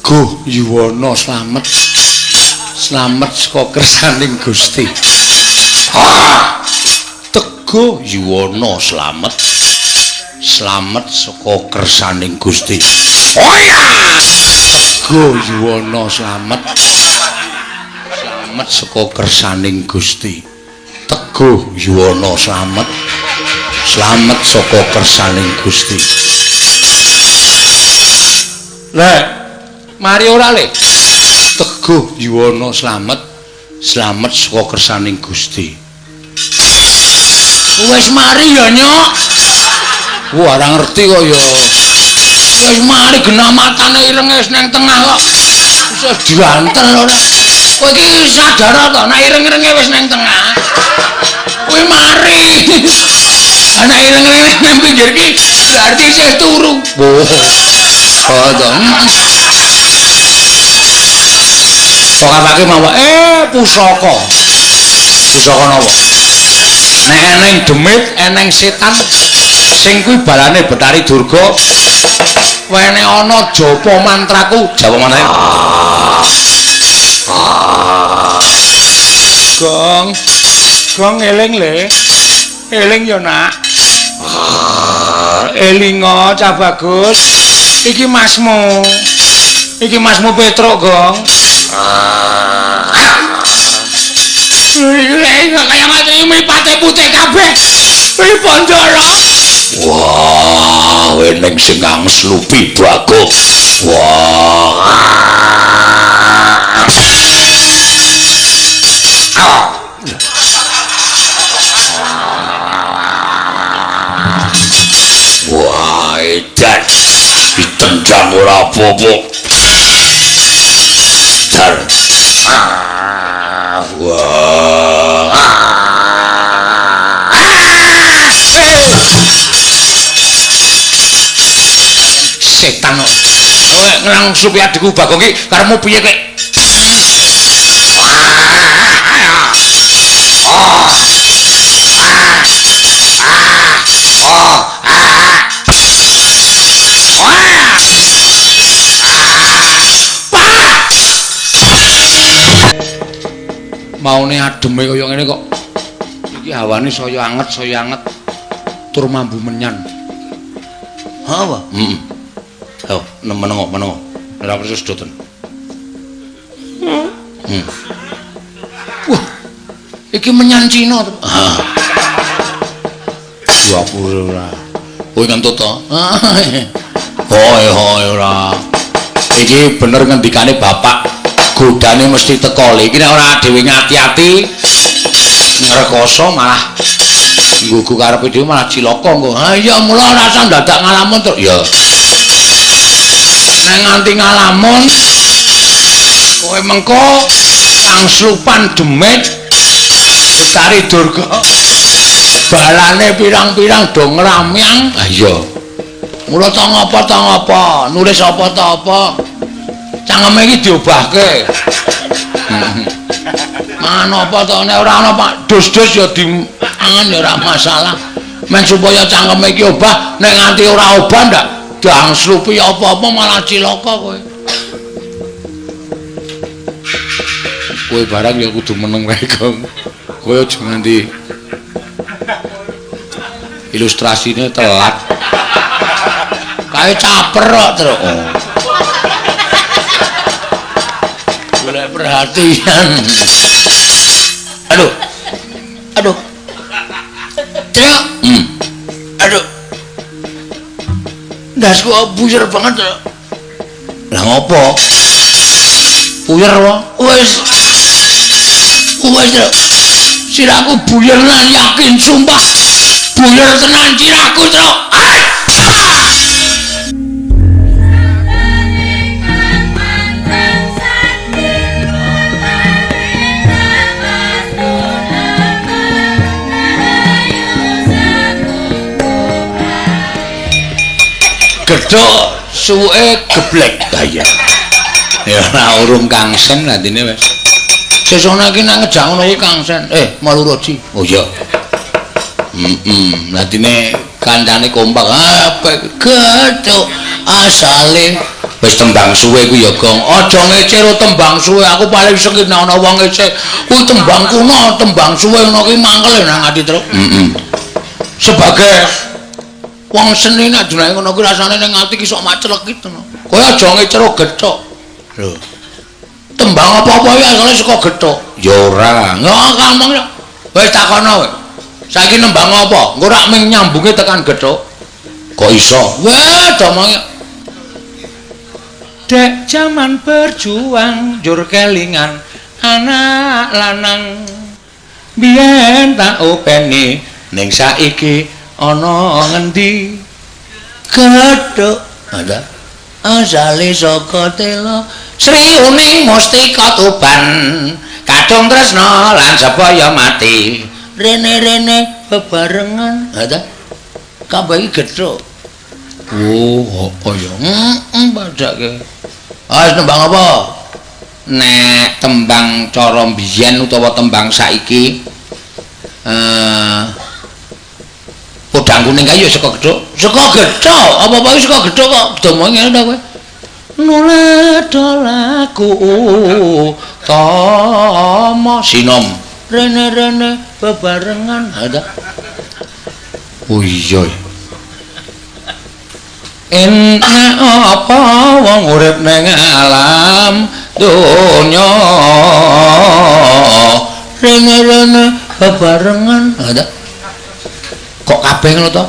Teguh Yuwana slamet. Slamet saka kersaning Gusti. Ah! Teguh Yuwana slamet. Slamet saka kersaning Gusti. Oh iya! Teguh Yuwana slamet. Slamet saka kersaning Gusti. Teguh Yuwana slamet. Slamet saka kersaning Gusti. Lek, mari ora le? Teguh Yuwana slamet. Slamet saka kersaning Gusti. Wis mari ya, Nyok. Wah, ora ngerti kok ya. Wis mari genah matane irenge wis nang tengah kok. Wis diantel ora. Kowe iki sadar to nek ireng-irenge wis nang tengah. Kowe mari. Ana ireng-irenge nang pinggir iki berarti isih turu. Oh. Oh to. Pokapake mawa pusaka. Pusaka napa? Nek eneng demit, eneng setan sing kuwi balane Betari Durga. Wene ana japa mantraku, japa mantrae. Gong. Gong eling le. Eling ya, Nak. Elinga cah bagus. Iki masmu. Iki masmu Petruk, Gong. Kaya ngene mripate putih kabeh. Kuwi Pandara. Wah, eneng sing angslupi Bagong. Wah. Wah, edan ditendang ora apa-apa. Dar. Wah. Setan kok. Kowe nglangsupi adikku Bagong iki karepmu piye kowe? Maune ademe kaya ngene kok. Iki hawane saya anget tur mambu menyan. Ha apa? Heeh. Ayo, menengo, menengo. Ora perlu sedoten. Wah. Iki menyan Cina to. Wah, ora. Kowe ngentut to? Hoi hoi ora. Iki bener ngendikane bapak. Godane mesti teko. Iki nek ora dhewe ngati-ati ngrekoso malah nggugu karepe dhewe malah cilaka engko. Ha iya mula ora usah dadak ngalamun to. Ya. Nek nganti ngalamun kowe mengko angslupan demit Betari Durga balane pirang-pirang do ngramyang. Ha iya. Mula ta ngapa, nulis apa ta apa. Cangkeme iki diobahke. Mangan apa to nek ora ana Pak dus-dus ya diangen ya ora masalah. Men supaya cangkeme iki obah, nek nganti ora obah ndak dangslupi apa-apa malah cilaka kowe. Kowe barang ya kudu meneng wae, Gong. Kowe aja nganti ilustrasine telat. Kae caper kok, Truk. Oh. Golek perhatian. Aduh. Aduh. Truk. Aduh. Ndasku buyer banget, Truk. Lah ngopo? Buyer wae. Wis. Wis, Truk. Sirahku buyer tenan yakin sumpah. Buyer tenan sirahku, Truk. Gedhok suwuke geblek. Ha iya. Ya ora urung kangsen latine wis. Sesone iki nang ngejak ngono iki kangsen. Maluroji. Oh iya. Heeh, latine kancane kompak. Ah, gedhok asale Wis tembang suwe kuwi ya, Gong. Aja ngece tembang suwe, aku paling sengit nek ana wong ngece. Kuwi tembang kuno, tembang suwe ngono kuwi mangkel nang ati, Truk. Heeh. Sebagai wong seni nek dunake ngono kuwi rasane ning ati ki sok maclek gitu. Kowe aja ngecero gethuk. Lho. Tembang apa-apa iki asale saka gethuk. Ya ora. Enggak gampang ya. Wis takono kowe. Saiki nembang apa? Engko rak ming nyambunge tekan gethuk. Kok iso? Wah, domonge. Dek jaman berjuang njur kelingan anak lanang. Biyen tak openi ning saiki ana ngendi? Gethuk. Ada. Asale saka tela Sri Uning Mustika Tuban. Kadung tresna lan sebaya mati. Rene-rene bebarengan. Ada. Kabeh iki gethuk. Oh, apa ya? Heeh, padake. Ah, nembang apa? Nek tembang cara mbiyen utawa tembang saiki podang kuning kae ya saka gethuk. Saka gethuk. Apa-apa iki saka gethuk kok domonge ngene ta kowe. Nuladha laku utama sinom. Rene-rene bebarengan. Ada. Oh iya. Enak apa wong urip ning alam donya. Rene-rene bebarengan. Ada. Kok kabeh ngono to?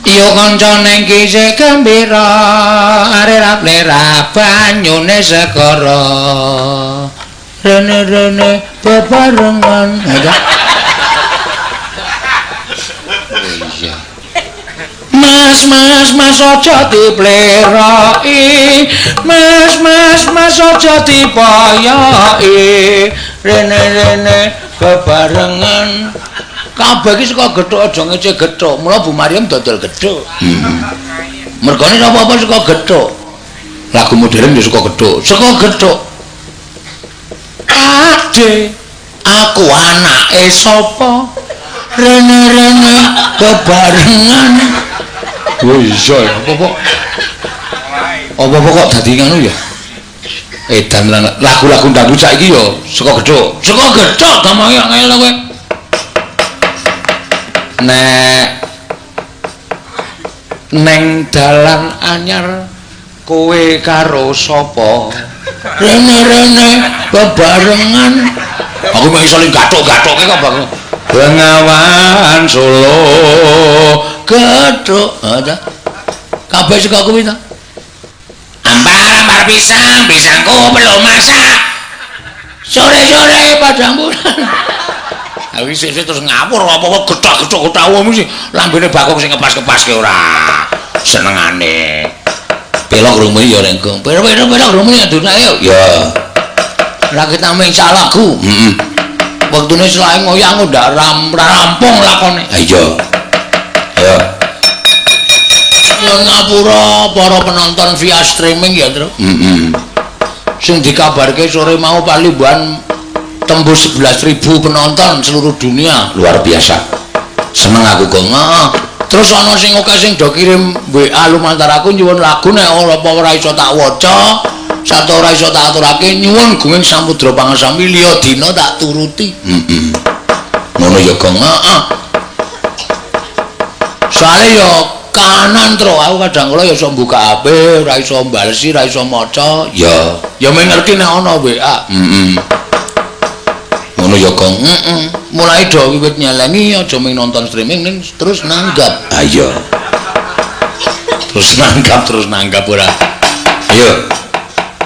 Iya kanca ning kisih gembira, arep-arep banyune segara. Rene-rene bebarengan. Ada. Oh iya. Mas, mas, mas aja dipleroki. Mas, mas, mas aja dipoyoki. Rene-rene bebarengan. Kabeh iki saka gethuk, aja ngece gethuk. Mula Bu Mariam dodol gethuk. Mergane apa-apa saka gethuk. Lagu modern ya saka gethuk. Saka gethuk. Ade, aku anake sapa? Rene-rene bebarengan. Oh iya ya, apa-apa. Apa-apa kok dadi ngono ya? Edan lagu-lagu dangdut saiki ya saka gethuk. Saka gethuk gampang ngene kowe. Nek neng dalan anyar kowe karo sapa? Rene-rene bebarengan. Aku mung iso gathuk-gathuke kok, Bang. Bengawan Solo gethuk. Ha ta. Kabeh saka kuwi ta. Ambar-ambar pisang, pisangku belum masak. Sore-sore padang bulan. Aku sik terus ngawur apa-apa gethuk-gethuk gethuk wong mesti lambene bakung sing ngepas-kepaske ora senengane. Pelok rumu ya rengkung. Pelok rumu ya dunake ya. Ora kita ming sak lagu. Heeh. Wektune selae ngoyang ndak rampung lakone. Ha iya. Ya. Nyuwun ngapura para penonton via streaming ya, Tru. Heeh. Sing dikabarke sore mau Palimban tembus 11.000 penonton seluruh dunia. Luar biasa. Seneng aku kok. Heeh. Terus ana sing akeh sing do kirim WA lumantar aku nyuwun lagu nek ora apa ora iso tak waca, satu ora iso tak aturake nyuwun gunging samudra pangasami liya dina tak turuti. Heeh. Ngono ya, Gong. Heeh. Soale ya kanan, Tru. Aku kadang kala ya iso mbuka HP, ora iso mbalesi, ora iso maca. Ya, ya mung ngerti nek ana WA. Heeh. Ngono ya, Gong. Heeh. Mulai do wiwit nyelengi aja mung nonton streaming ning terus nanggap. Ha iya. Terus nanggap ora. Ayo.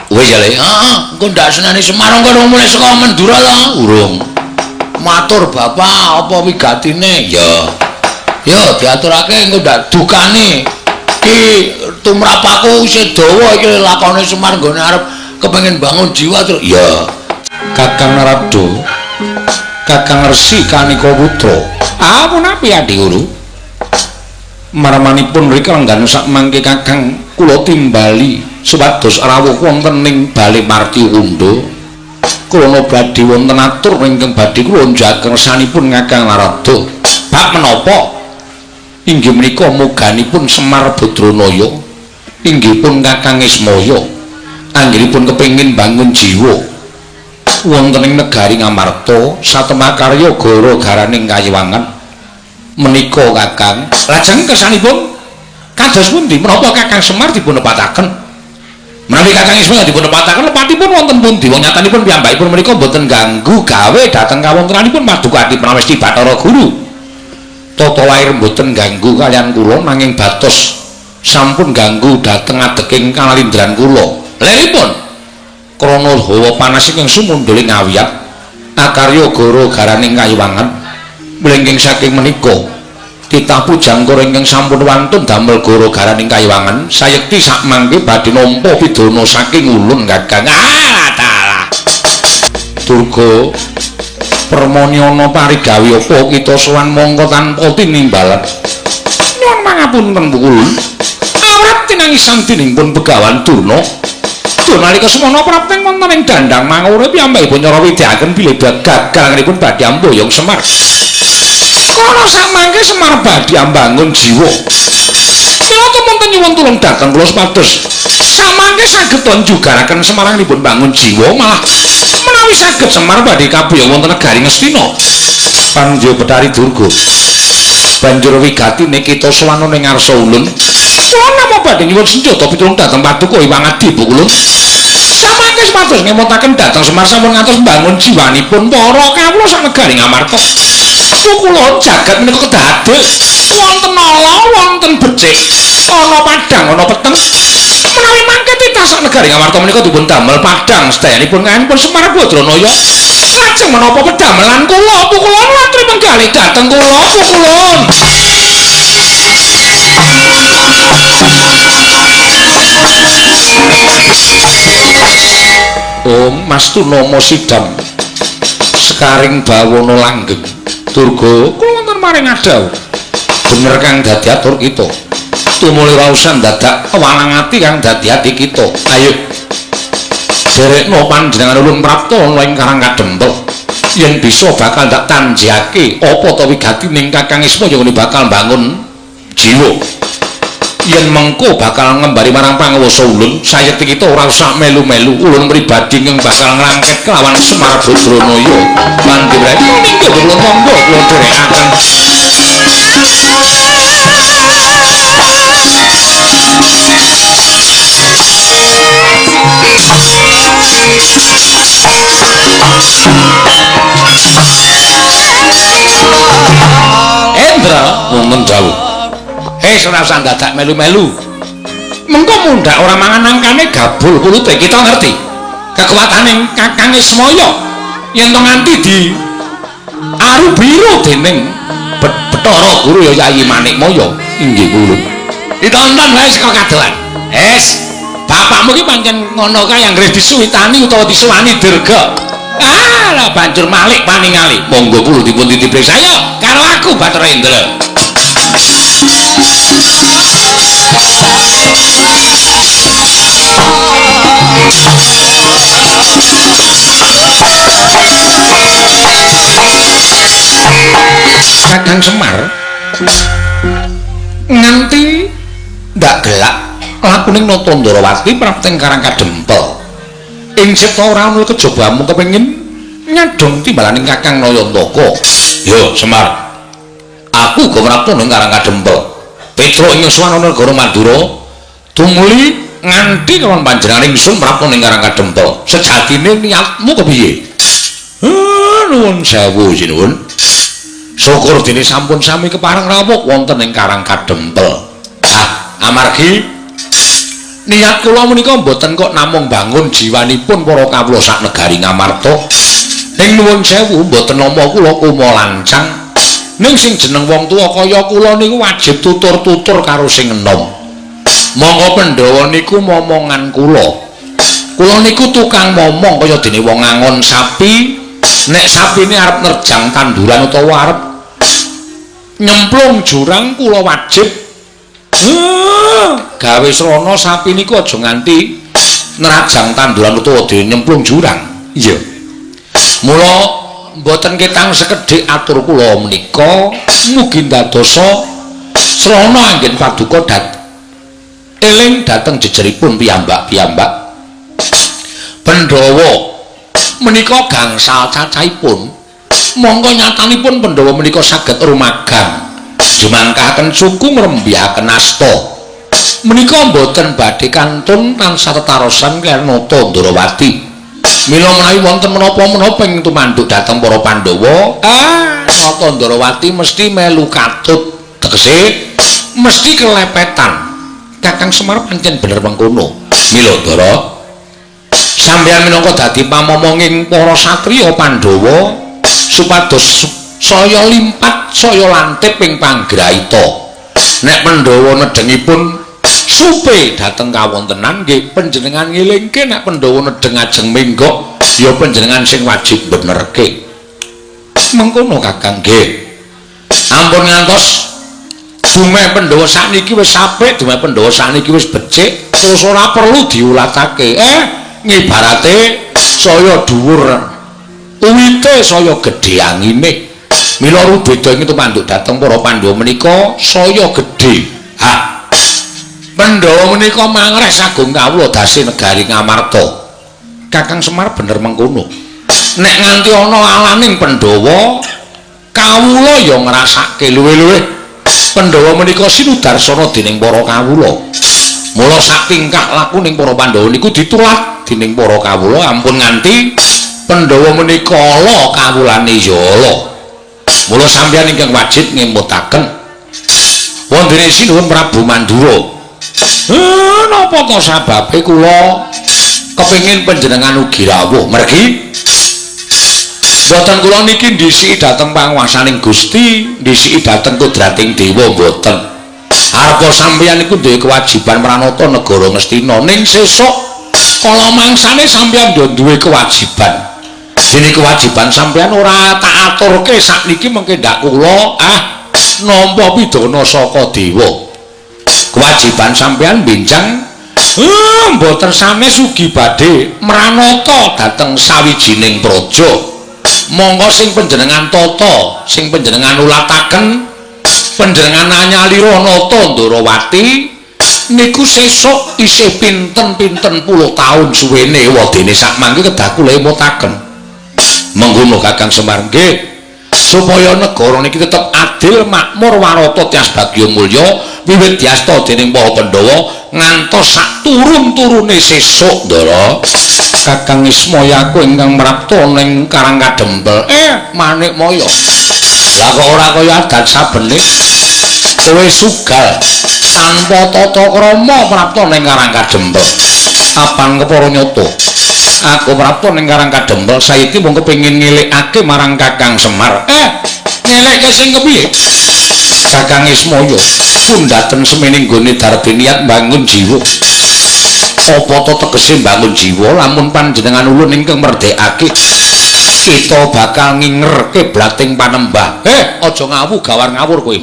Wis ya, Le. Heeh, engko ndak seneni Semarang kono mulai saka Madura ta? Urung. Matur Bapak, apa wigatine? Ya. Ya diaturake engko ndak dukane. Ki tumrap aku isih dawa iki lakone Semar nggone arep kepengin bangun jiwa terus. Ya. Kakang Narada, Kakang Resi Kanika Putra. Ah punapi Adi Guru? Marmanipun rika lenggan sakmangke Kakang kula timbali supados rawuh wonten ing Bale Martiwanda. Krana badhe wonten atur ingkang badhe kula njakersanipun Kakang Narada. Bab menapa? Inggih menika moganipun Semar Badranaya Inggih pun Kakang Ismaya anggenipun kepengin bangun jiwa wonten ing negari Ngamarta satemakarya gara-garaning kayiwangan menika Kakang. Lajeng kersanipun kados pundi menapa Kakang Semar dipun nepataken? Menawi Kakang Ismaya dipun nepataken lepatipun wonten pundi? Wong nyatanipun piyambakipun menika mboten ganggu gawe dhateng kawontenanipun Paduka Adi Pramesti Bathara Guru. Tata lair mboten ganggu kaliyan kula nanging batos sampun ganggu dhateng adeking kalindran kula. Leripun krana hawa panas ingkang sumundhul ing awiyat akarya gara-garaning kayiwangan mlengking saking menika titah pujangkara ingkang sampun wantun damel gara-garaning kayiwangan sayekti sakmangke badhe nampa pidana saking ulun Kakang. Ah dalah Durga permoni ana parigawe apa kita sowan mongko tanpa tinimbalan. Nyuwun pangapunten Pukulun, awrat tinangisan dening pun Begawan Durna. Nalika semana prapting wonten ing dandang mangure piyambakipun nyara widiaken bilih gagal anggenipun badhe amboyong Semar. Krana samangke Semar badhe ambangun jiwa. Mila tumunten nyuwun tulung dhateng kula supados samangke saged njugaraken Semar anggenipun bangun jiwa malah menawi saged Semar badhe kabuyong wonten negari Ngastina. Panjo Bathari Durga banjur wigatine kita sowan ing ngarsa ulun. Kula namung badhe nyuwun senjata pitulung dhateng Paduka Hyang Adi Pukulun. Samangke supados ngemutaken dhateng Semar sampun ngantos mbangun jiwanipun para kawula sak negari Ngamarta. Pukulun jagat menika kedah adil. Wonten ala, wonten becik, ana padhang, ana peteng. Menawi mangke titah sak negari Ngamarta menika dipun damel padhang sedayanipun kaenipun Semar Badranaya. Lajeng menapa pedamelan kula Pukulun watri menggalih dhateng kula Pukulun. Om Mas Tunama Sidam sekaring bawana langgeng. Durga kula wonten maring adhawuh. Bener kang dadi atur kita. Tumuli raosan dadak walang ati kang dadi ati kita. Ayo derekno panjenengan ulun prapta ana ing Karang Kadempel. Yen bisa bakal ndak tanjake apa ta wigatining Kakang Ismaya ngene bakal mbangun jiwa. Yen mengko bakal ngembari marang panguwasa ulun, sayekti kita ora usah melu-melu. Ulun pribadi ingkang bakal ngrangket kelawan Semar Badranaya. Mandira monggo kula monggo kula dherekaken. Endra wonten dawuh. Ora usah dadak melu-melu. Mengko mundhak ora mangan angkane gabul kulute kita ngerti. Kekuatane Kakang Ismaya yen to nganti di aru biru dening Bathara Guru ya Yayi Manikmaya. Inggih kula. Ditonton wae saka kadohan. Es, bapakmu ki pancen ngono kae anggere disuwitani utawa disuwani Durga. Ah, lah banjur malik paningali. Monggo kula dipun titip ayo karo aku Bathara Indra. Kakang Semar nganti ndak gelak lakuning Nata Ndrawati prapteng Karang Kadempel. Ing cipta ora ana kejaba mung kepengin nyadong timbalaning Kakang Nayantaka. Yo Semar, aku uga prapta ning Karang Kadempel. Petruk ing sowan negara Madura tumuli nganti kawan panjenengan ingsun prapta ning Karang Kadempel. Sejatine niatmu kepiye? Nuwun sewu sinuwun. Syukur dene sampun sami kepareng rawuh wonten ing Karang Kadempel. Ah, amargi niat kula menika mboten kok namung bangun jiwanipun para kawula sak negari Ngamarta. Ning nuwun sewu mboten nampa kula kuma lancang. Ning sing jeneng wong tuwa kaya kula niku wajib tutur-tutur karo sing enom. Monggo Pandhawa niku momongan kula. Kula niku tukang momong kaya dene wong ngangon sapi. Nek sapine arep nerjang tanduran utawa arep nyemplung jurang kula wajib gawe srana sapi niku aja nganti nerajang tanduran utawa dene nyemplung jurang. Iya. Mula mboten ketang sekedhik atur kula menika mugi ndadosa srana anggen paduka dat Eling dhateng jejeripun piyambak-piyambak. Pandhawa menika gangsal cacahipun. Mongko nyatanipun Pandhawa menika saged rumagang jumangkahaken suku ngrembyaken asta. Menika mboten badhe kantun tansah tetarosan kaliyan Nata Ndrawati. Mila menawi wonten menapa-menapa ing tumanduk dhateng para Pandhawa, Nata Ndrawati mesti melu katut, tegese mesti kelepetan. Kakang Semar pancen bener mengkono. Mila Ndara, sampeyan minangka dadi pamomonging para satriya Pandhawa supados saya limpat, saya lantip ing panggraita. Nek Pandhawa nedhengipun supe dhateng kawontenan nggih panjenengan ngelingke, nek Pandhawa nedheng ajeng menggok ya panjenengan sing wajib benerke. Mengkono Kakang nggih. Ampun ngantos dumeh Pandhawa sakniki wis apik, dumeh Pandhawa sakniki wis becik, terus ora perlu diulatake. Ngibarate saya dhuwur uwite, saya gedhe angine. Mila rubeda ing tumanduk dhateng para Pandhawa menika saya gedhe. Ha. Pandhawa menika mangreh sagung kawula dase negari Ngamarta. Kakang Semar bener mengkono. Nek nganti ana alaning Pandhawa, kawula ya ngrasake luwih-luwih Pandhawa menika sinudarsana dening para kawula. Mula sak tingkah lakuning para Pandhawa niku ditulat dening para kawula, ampun nganti Pandhawa menika ala kawulane ya ala. Mula sampeyan ingkang wajib ngemutaken wondene sinuwun Prabu Mandura. Napa to sababe kula kepengin panjenengan ugi rawuh? Mergi mboten kula niki ndhisiki dhateng panguwasaning Gusti, ndhisiki dhateng kodrating dewa mboten. Arepa sampeyan niku duwe kewajiban mranata negara Ngastina, ning sesuk kala mangsane sampeyan duwe kewajiban. Dene kewajiban sampeyan ora tak aturke sakniki mengke ndak kula nampa pidana saka dewa. Kewajiban sampeyan benjang mboten sanes ugi badhe mranata dhateng sawijining praja. Monggo sing panjenengan tata, sing panjenengan ulataken, panjenengan anyalira Nata Ndrawati niku sesuk isih pinten-pinten puluh taun suwene, wadene sakmangke kedah kula emutaken. Mengkono Kakang Semar nggih, supaya negara niki tetep adil, makmur, warata, tias bagya mulya wiwit diasta dening para Pandhawa ngantos sak turun-turune sesuk. Ndara, Kakang Ismaya aku ingkang mrapta ning Karang Kadempel. Manikmaya. Lah kok ora kaya adat sabene kowe sugal tanpa tata krama mrapta ning Karang Kadempel. Apan kepara nyata? Aku mrapta ning Karang Kadempel saiki mung kepengin ngelikake marang Kakang Semar. Ngelikke sing kepiye? Kakang Ismaya pundhaten semene nggone darbe niat mbangun jiwa. Apa to tegese mbangun jiwa? Lamun panjenengan ulun ingkang merdekake, kita bakal nginger kiblating panembah. Aja ngawu gawar ngawur kowe.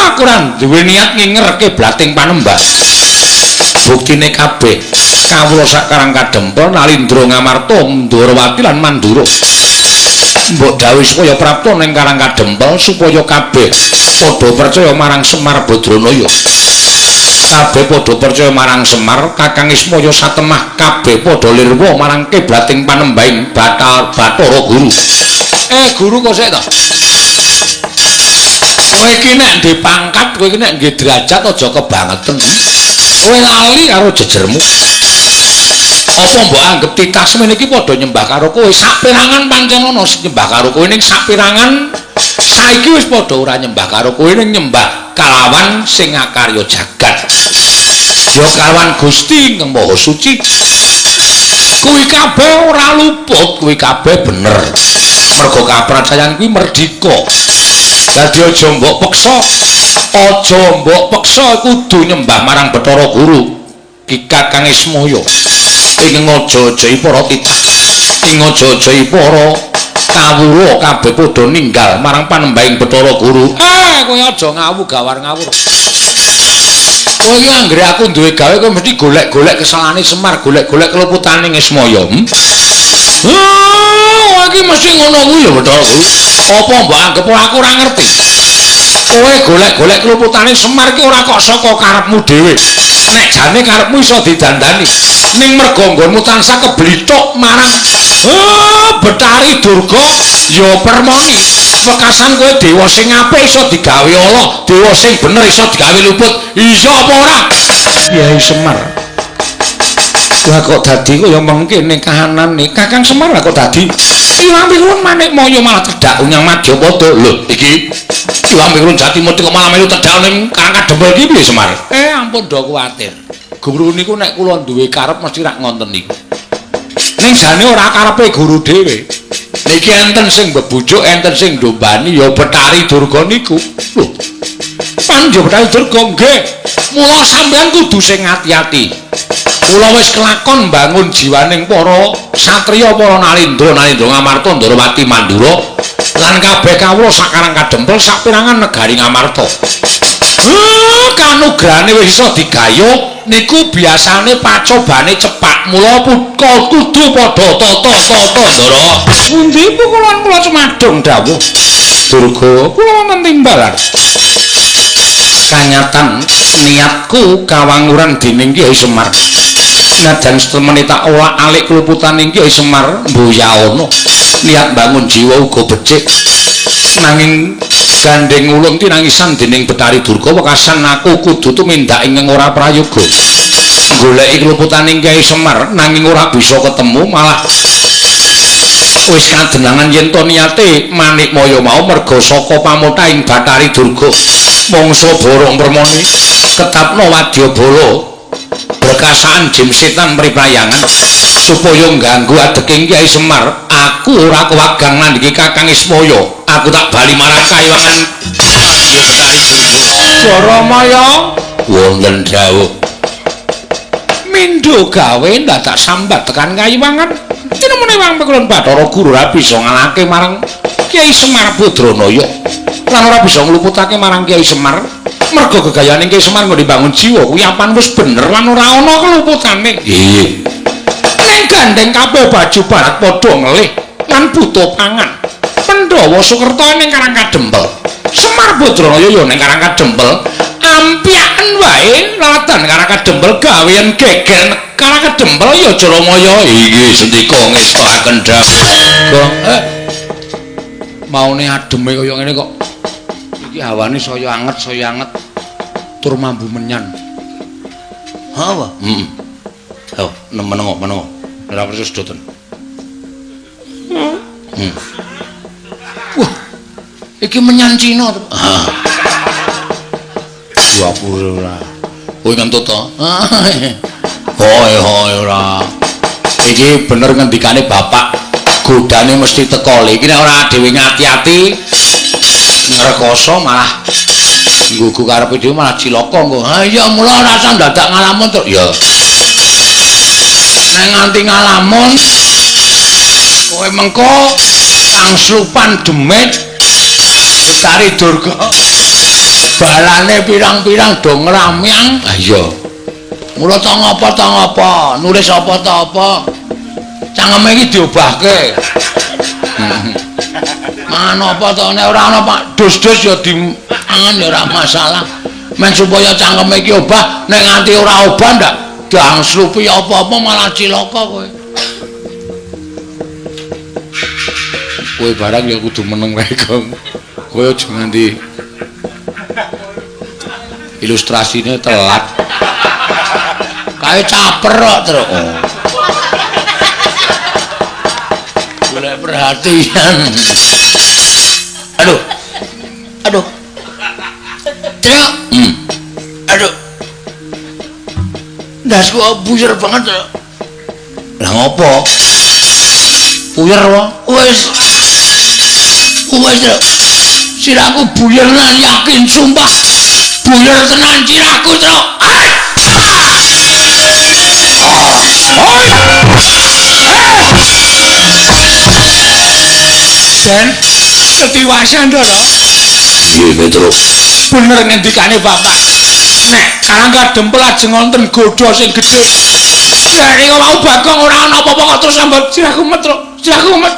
Aku ora duwe niat nginger kiblating panembah. Buktine kabeh kawula sak Karang Kadempel, Nalindra, Ngamarta, Ndrawati lan Mandura. Mbok dawuhi supaya prapta ning Karang Kadempel supaya kabeh padha percaya marang Semar Badranaya. Kabeh padha percaya marang Semar, Kakang Ismaya satemah kabeh padha lirwa marang kiblating panembahing Bathara Guru. Guru kok sik to? Kowe iki nek ndek pangkat, kowe iki nek nggih derajat aja kebangeten. Kowe lali karo jejermu. Apa mbok anggep titah semene iki padha nyembah karo kowe? Saperangan pancen ana sing nyembah karo kowe, ning saperangan saiki wis padha ora nyembah karo kowe, ning nyembah kalawan sing akarya jagat. Ya kalawan Gusti ingkang Maha Suci. Kuwi kabeh ora luput, kuwi kabeh bener. Mergo kapracayan kuwi merdika. Dadi aja mbok peksa, aja mbok peksa kudu nyembah marang Bathara Guru. Ki Kakang Ismaya ing aja-ajahi para titah, ing aja-ajahi para kawula kabeh padha ninggal marang panembahing Bathara Guru. Kowe aja ngawu gawar ngawur. Kowe iki anggere aku duwe gawe kowe mesti golek-golek kesalahane Semar, golek-golek keluputane Ismaya. Kowe iki mesti ngono kuwi ya Bathara Guru. Apa mbok anggep aku ora ngerti? Kowe golek-golek kluputane Semar ki ora kok saka karepmu dhewe. Nek jane karepmu iso didandani, ning merga nggonmu tansah keblithuk marang Betari Durga ya permoni. Wekasan kowe dewa sing apik iso digawe Allah, dewa sing bener iso digawe luput. Iya apa ora? Kyai Semar. Lah kok dadi kaya mengkene kahanane? Kakang Semar lah kok dadi Iwang Pikulun Manikmaya malah tedhak nyang Madyapada. Lho, iki Iwang Pikulun Jatimurti kok malah melu tedhak ning Karang Kadempel iki piye Semar? Ampun do kuwatir. Guru niku nek kula duwe karep mesti rak ngonten niku. Ning jane ora karepe guru dhewe. Niki enten sing bebujuk, enten sing ndombani ya Betari Durga niku. Lho. Panjenengan Betari Durga nggih. Mula sampeyan kudu sing ati-ati. Kula wis kelakon mbangun jiwaning para satriya, para nalindra, nalindra Ngamarta, Ndarawati Mandura lan kabeh kawula sakarang kadempel saperangan negari Ngamarta. Kanugrahane wis iso digayuh niku biasane pacobane cepak, mula kudu padha tata-tata Ndara. Pundi pukulan kula cumadung dawuh Durga, kula wonten timbalan. Kanyatan niatku kawanguran dening Kyai Semar. Najan setemene tak olak-alik kluputane Kyai Semar mboyaana. Niat bangun jiwa uga becik. Nanging gandeng ulung tinangisan dening Betari Durga wekasan aku kudu tumindak ingkang ora prayoga. Goleki kluputane Kyai Semar nanging ora bisa ketemu, malah wis kadenangan yen to niate Manikmaya mau merga saka pamothahing Bathari Durga. Mangsa borong permoni ketapno wadyabala berkasaan jim setan mripayangan supaya ngganggu adeking Kyai Semar. Aku ora kewagang nandhingi Kakang Ismaya. Aku tak bali marang kayiwangan Betari Durga. Jaramaya wonten dawuh mindho gawe ndadak sambat tekan kayiwangan. Tinemune Wang Pikulun Bathara Guru ora bisa ngalahke marang Kyai Semar Badranaya lan ora bisa ngluputake marang Kyai Semar. Merga gegayane Kyai Semar nggone bangun jiwa kuwi apan wis bener lan ora ana keluputane. Nggih. Ning gandeng kabeh baju barat padha ngelih lan butuh pangan. Pandhawa Sukerta ning Karang Kadempel, Semar Badranaya ya ning Karang Kadempel. Ampyaken wae laladan Karang Kadempel gawean geger Karang Kadempel ya Jaramaya. Inggih sendika ngestokaken dawuh. Gong maune ademe kaya ngene kok iki hawane saya anget tur mambu menyan. Ha apa? Heeh. Oh, menengo menengo. Ora perlu sedoten. Wah. Iki menyan Cina to. Ha. Wah, ora. Kowe ngentut to? Hoi hoi ora. Iki bener ngendikane bapak. Godane mesti teko. Iki nek ora dhewe ngati-ati ngrekoso malah nggugu karepe dhewe malah cilaka engko. Ha iya mula ora usah ndadak ngalamun to. Ya. Nek nganti ngalamun kowe mengko tangslupan demit Betari Durga balane pirang-pirang do ngramyang. Ha iya. Mula ta ngapa nulis apa ta apa. Cangkeme iki diobahke. Mangan apa to nek ora ana Pak dus-dus ya dimangan ya ora masalah. Men supaya cangkeme iki obah, nek nganti ora obah ndak dangslupi apa-apa malah cilaka kowe. Kowe barang ya kudu meneng wae, Gong. Kowe aja nganti ilustrasine telat. Kae caper kok, Truk. Oh. Golek perhatian. Aduh. Aduh. Truk. Aduh. Ndasku buyer banget, Truk. Lah ngopo? Buyer wae. Wis. Wis, Truk. Sirahku buyer tenan yakin sumpah. Buyer tenan sirahku, Truk. Den ketiwasan Ndara. Nggih, Petro. Bener ngendikane bapak. Nek Karang Kadempel ajeng wonten godha sing gedhe. Lah nek wau Bagong ora ana apa-apa kok terus sambat sirahku met, Truk. Sirahku met.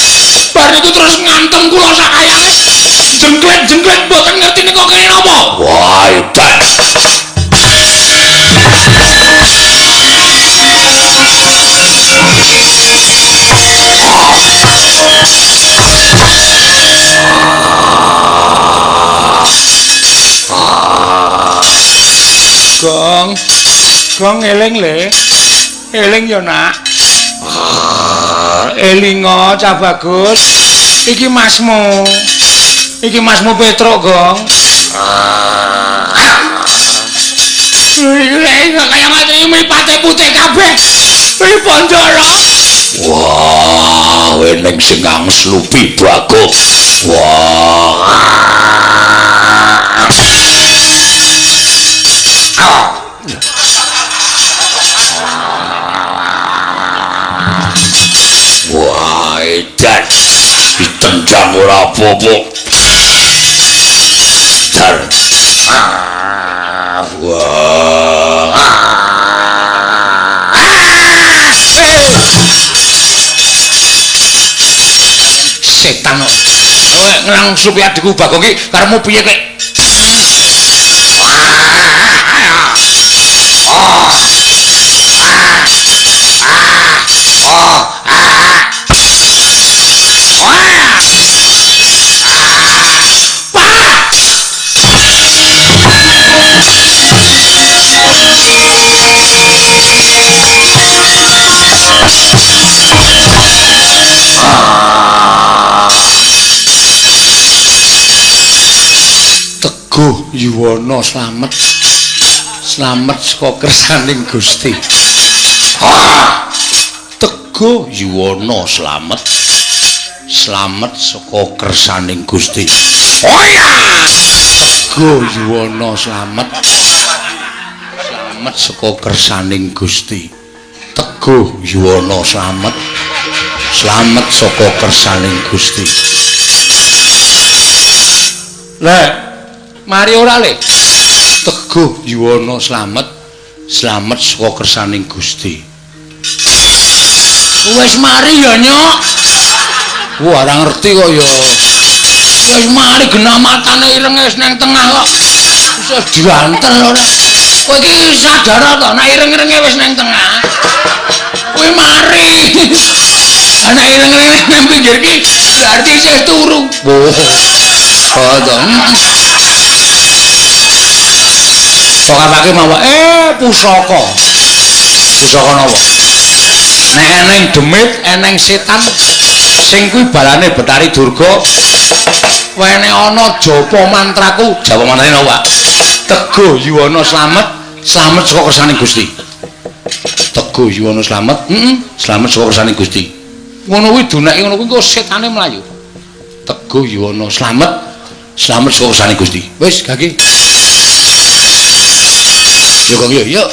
Bar niku terus ngantem kula sakayange. Jengklet-jengklet mboten ngerti niku kene Wah, edan. Gong. Gong eling le. Eling ya, Nak. Elingo cah bagus. Iki masmu. Iki masmu Petruk, Gong. Kaya ngene mripate putih kabeh. Iki pondoro. Wah, eneng sing angslupi Bagong. Wah. Wah, edan. Ditendang ora apa-apa. Dar. Wah. Setan kok. Kowe nglangsupi adikku Bagong iki karepmu piye kowe? Teguh Yuwana slamet. Slamet saka kersaning Gusti. Teguh Yuwana slamet. Slamet saka kersaning Gusti. Oh ya. Teguh Yuwana slamet. Slamet saka kersaning Gusti. Teguh Yuwana slamet. Slamet saka kersaning Gusti. Lek, mari ora le? Teguh Yuwana slamet. Slamet saka kersaning Gusti. Wis mari ya, Nyok. Wah, ora ngerti kok ya. Wis mari genah matane irenge wis nang tengah kok. Wis diantel ora. Kowe iki sadar to nek ireng-irenge wis nang tengah. Kowe mari. Ana ireng-irenge nang pinggir iki berarti isih turu. Oh, to. Tokapake mawa pusaka. Pusaka napa? Nek eneng demit, eneng setan sing kuwi balane Betari Durga. Wene ana japa mantraku, Japa mantrane napa, Pak? Teguh Yuwana slamet, slamet saka kersaning Gusti. Teguh Yuwana slamet, slamet saka kersaning Gusti. Ngono kuwi duneke ngono kuwi engko setane mlayu. Teguh Yuwana slamet, slamet saka kersaning Gusti. Wis gage. Yo Gong yo, yuk.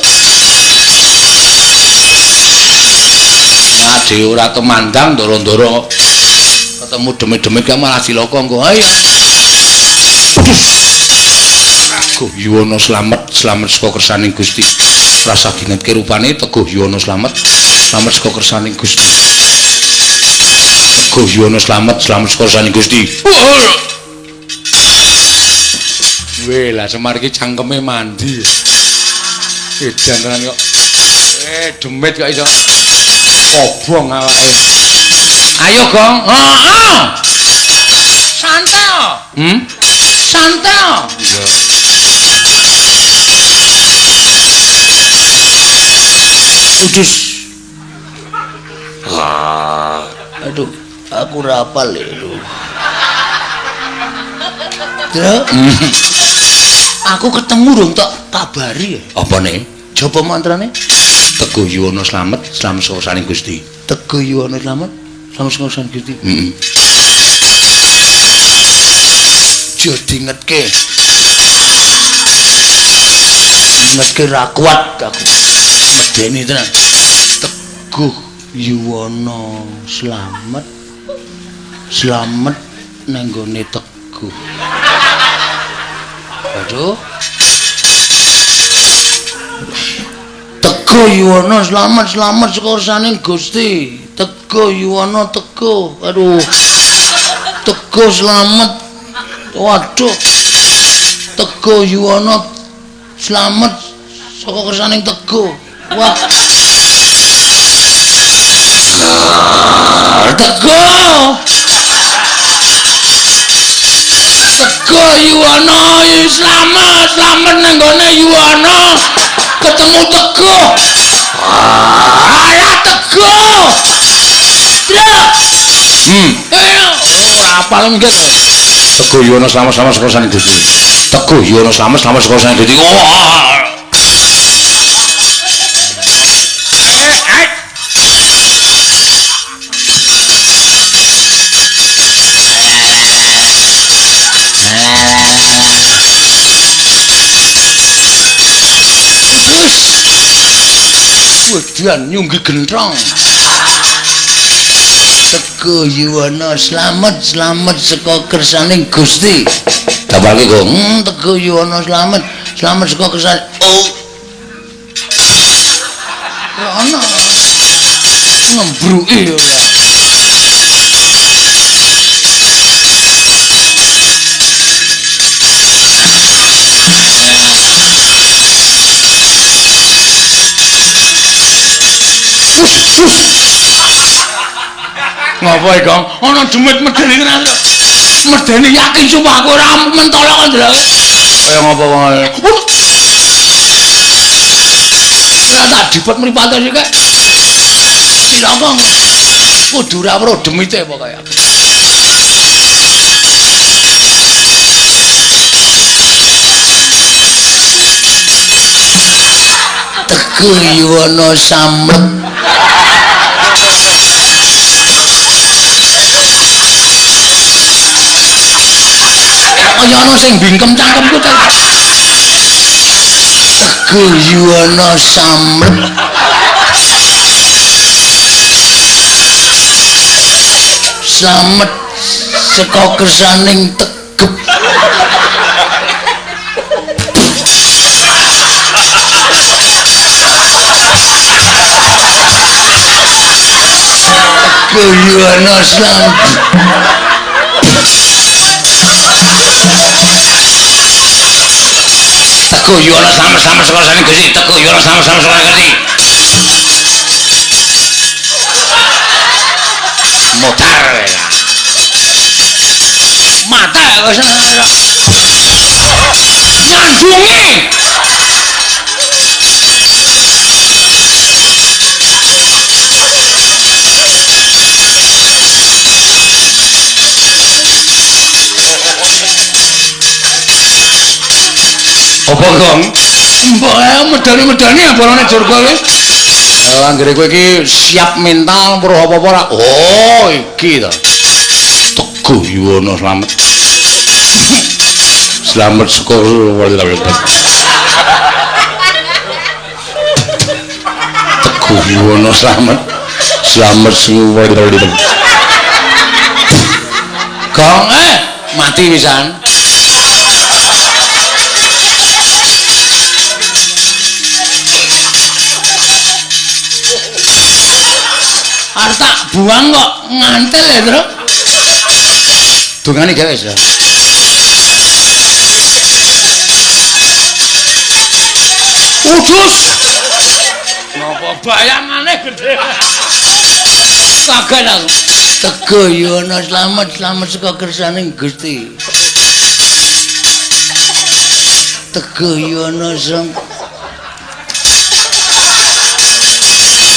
Ade ora temandang ndoro-ndoro ketemu demit-demit ka malah cilaka engko. Ayo. Teguh Yuwana slamet, slamet saka kersaning Gusti. Rasa dingetke rupane Teguh Yuwana slamet, slamet saka kersaning Gusti. Teguh Yuwana slamet, slamet saka kersaning Gusti. Weh, lah Semar iki cangkeme mandi. Edan tenan kok. Demit kok iso kobong awake. Ayo, Gong. Heeh. Santai. Santai. Iya. Udus. Aduh, aku ora hafal lho. Truk. Aku ketemu rung tak kabari ya. Apane? Japa mantrane? Teguh Yuwana slamet, slamet saka kersaning Gusti. Teguh Yuwana slamet, slamet saka kersaning Gusti. Heeh. Aja dingetke. Dingetke ra kuat aku. Medeni tenan. Teguh Yuwana slamet, slamet nang nggone Teguh. Aduh. Teguh Yuwana slamet, slamet saka kersaning Gusti. Teguh Yuwana teguh. Aduh. Teguh slamet. Waduh. Teguh Yuwana slamet saka kersaning Teguh. Wah. Teguh. Teguh Yuwana slamet, slamet nang gone Yuwana. Ketemu Teguh. Alah Teguh. Truk. Ora apal nggih. Teguh Yuwana slamet-slamet saka kersaning Gusti. Teguh Yuwana slamet-slamet saka kersaning Gusti. Wah. Wedian nyunggi gentrong. Teguh Yuwana slamet, slamet saka kersaning Gusti. Tapake kok. Teguh Yuwana slamet, slamet saka kersane. Oh. Ora ana. Ngembruki ora. Ngapa iki, Kang? Ana demit medeni tenan. Medeni yakin sumpah aku ora mentolo kok ndeloke. Kaya ngapa wong? Ora tak dipet mripate sik. Cilaka. Kudu ora weruh demite pokoke. Teguh Yuwana samlet. Kaya ana sing bingkem cangkemku ta. Teguh Yuwana samlet. Slamet saka kersaning Tegep. Teguh Yuwana slamet. Teguh Yuwana slamet-slamet saka kersaning Gusti. Teguh Yuwana slamet-slamet saka kersaning Gusti. Mutar kowe. Mata kok nyandungi. Apa, Gong? Mbok medani-medani abalane Durga iki. Anggere kowe iki siap mental weruh apa-apa ora? Oh, iki to. Teguh Yuwana slamet. Slamet saka Teguh Yuwana slamet. Slamet saka Gong, mati pisan. Arep tak buang kok ngantil ya, Truk. Dongane gawe wis. Udus. Napa bayangane gedhe. Kaget aku. Teguh Yuwana slamet, slamet saka kersaning Gusti. Teguh Yuwana slamet.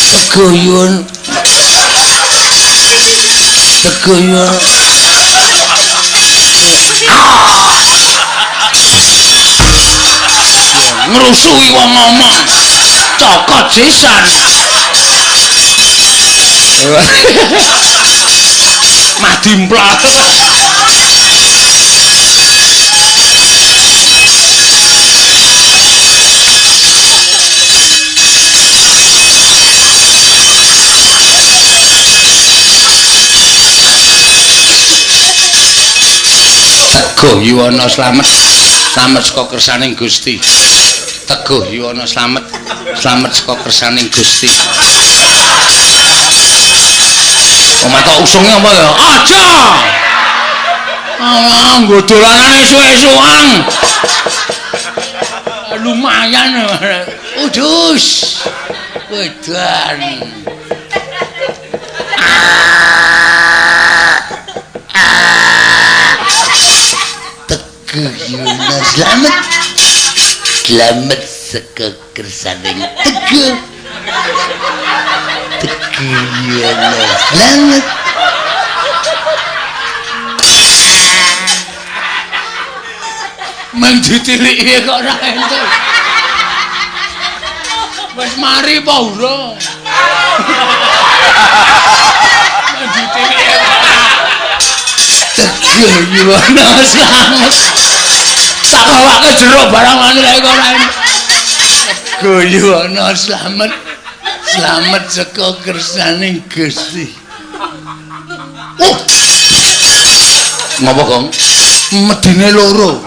Teguh Yuwana. Teguh Yuwana. Ngrusuhi wong ngomong. Cokot sisan. Madimplat. Teguh Yuwana slamet, slamet saka kersaning Gusti. Teguh Yuwana slamet, slamet saka kersaning Gusti. Omah tok usunge apa ya? Aja. Ah, nggo dolanan esuk-esukan. Lumayan. Udus. Wedan. Teguh Yono slamet. Slamet saka kersaning Teguh. Teguh Yono slamet. Meng ditiliki kok ora entuk. Wis mari apa urung? Meng ditiliki kok. Teguh Yono slamet. Tak bawake jero barang lan lek ora entuk. Teguh Yono slamet. Slamet saka kersaning Gusti. Oh. Ngopo, Gong? Medine loro.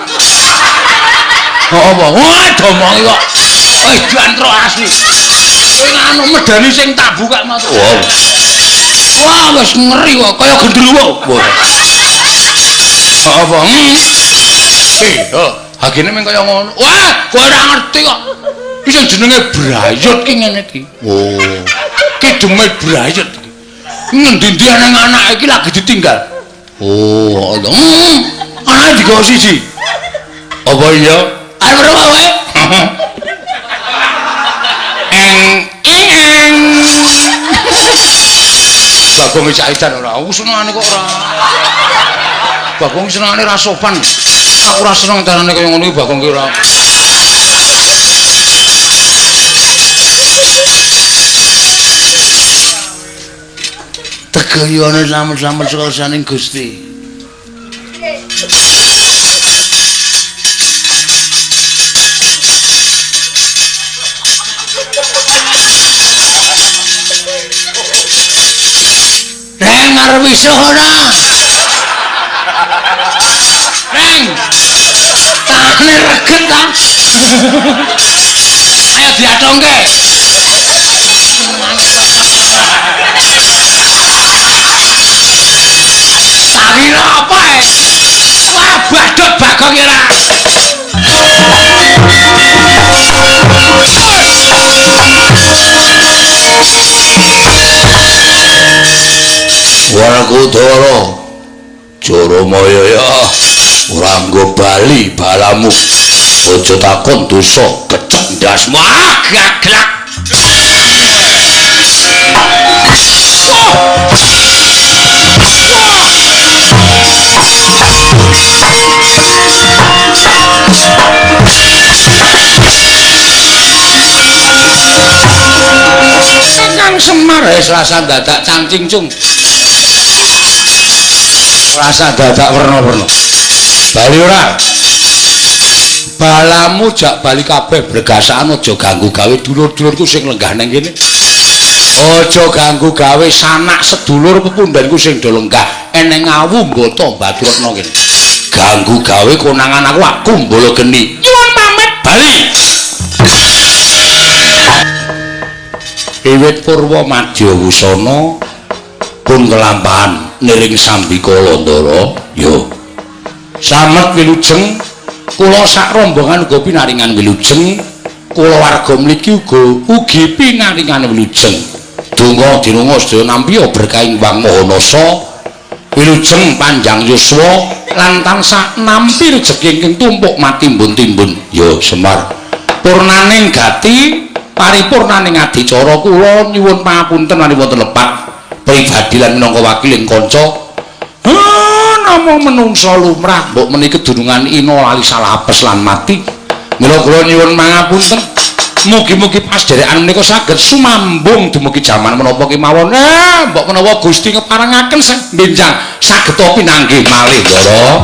Oh, apa? Wah, domongi kok. Wis jantro asli. Kowe nganu medeni sing tak buka matu. Wow. Wah, wis ngeri kok kaya gendruwo. Wah. Apa? Eh, hagene meng kaya ngono. Wah, kowe ora ngerti kok. Iki sing jenenge brayot ki ngene iki. Oh. Ki demit brayot iki. Ngendi-endi nang anake iki lagi ditinggal. Oh, Allah. Anake digawa siji. Apa iya? Arep ora kowe? Eng eng eng. Bagong jaitan ora. Aku senengane kok ora. Bagong senengane ra sopan. Aku ora seneng carane kaya ngono iki Bagong ki ora. Teguh Yono slamet-slamet saka kersaning Gusti. Reng arep wisuh ora? Reng. Tangane reget ta? Ayo diatongke. Tak kira apa e? Wah, badhot Bagong ora. Werkudara Jaramaya ya ora nggo bali balamu. Aja takon dosa kecek ndasmu. Ah, gaglak. Kang Semar wis rasa dadak cancing cung. Rasa dadak werna-werna. Bali ora? Balamu jak bali kabeh bregasaan aja ganggu gawe dulur-dulurku sing lenggah nang kene. Aja ganggu gawe sanak sedulur pepundhenku sing do lenggah eneng awu mbata Baturetna kene. Ganggu gawe konangan aku aku mbala geni. Nyuwun pamit bali. Wiwit purwa madya wusana pun kelampahan niring sambika Landara. Yo. Slamet wilujeng kula sak rombongan uga pinaringan wilujeng, kula warga mliki uga ugi pinaringan wilujeng. Donga dinunga sedaya nampi berkahing Wang Maha Nasa, wilujeng panjang yuswa lan tansah nampi rejeki ingkang tumpuk matimbun-timbun. Yo Semar. Purnaning gati paripurnaning adicara kula nyuwun pangapunten lan wonten lepat pribadi lan minangka wakiling kanca. Namung menungsa lumrah mbok menika kedunungan ina lali salah apes lan mati. Mila kula nyuwun pangapunten. Mugi-mugi pasdherekan menika saged sumambung dumugi jaman menapa kemawon. Mbok menawa Gusti ngeparengaken benjang saged pinanggih malih, Ndara.